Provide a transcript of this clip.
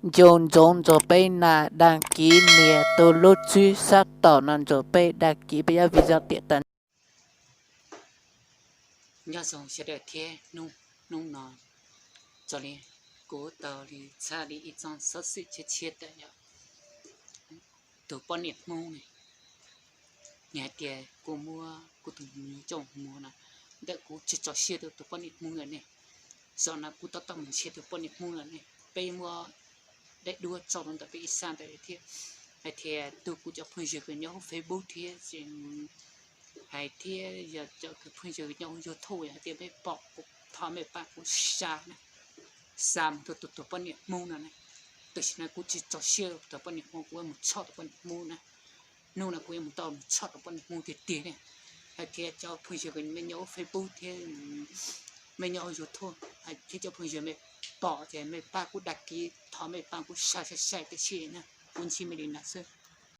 Nco ntsoov nrog peb na, đăng ký nias tus lub tswb sab tom no nrog peb đăng ký peb yob video tiam tas. Nyob zoo sawv daws thiab, hnub no txog li kuv tau li txhaj li ib txoj xov xwm tshiab tshiab tawm yog tus poj niam Hmoob ne, nws hais tias kuv muab kuv tus me nyuam coj mus muag na, ntawm kuv tsis tso siab rau tus poj niam Hmoob lawm ne. Zaum no kuv tab tom mus nrhiav tus poj niam Hmoob lawm ne. Peb muab daim duab tso rau ntawm peb ib sab ntawd thiab. Hais tias tus kuv cov phooj ywg nyob hauv Facebook thiab hais thiab yog cov phooj ywg nyob hauv YouTube hais tias mej pom kuv thov mej pab kuv xa na, xa mus rau tus poj niam Hmoob no na. Tam sim no kuv tsis tso siab rau tus poj niam Hmoob, kuv yuav mus tshoj tus poj niam Hmoob na. Hnub no kuv yuav mus tau mus tshoj tus poj niam Hmoob tiag tiag ne. Hais tias cov phooj ywg mej nyob hauv Facebook thiab mej nyob hauv YouTube thiab cov phooj ywg mej pom ces mej pab kuv đăng ký, thov mej pab kuv xa xa xa tam sim na, kuv ntsib mej li no xwb.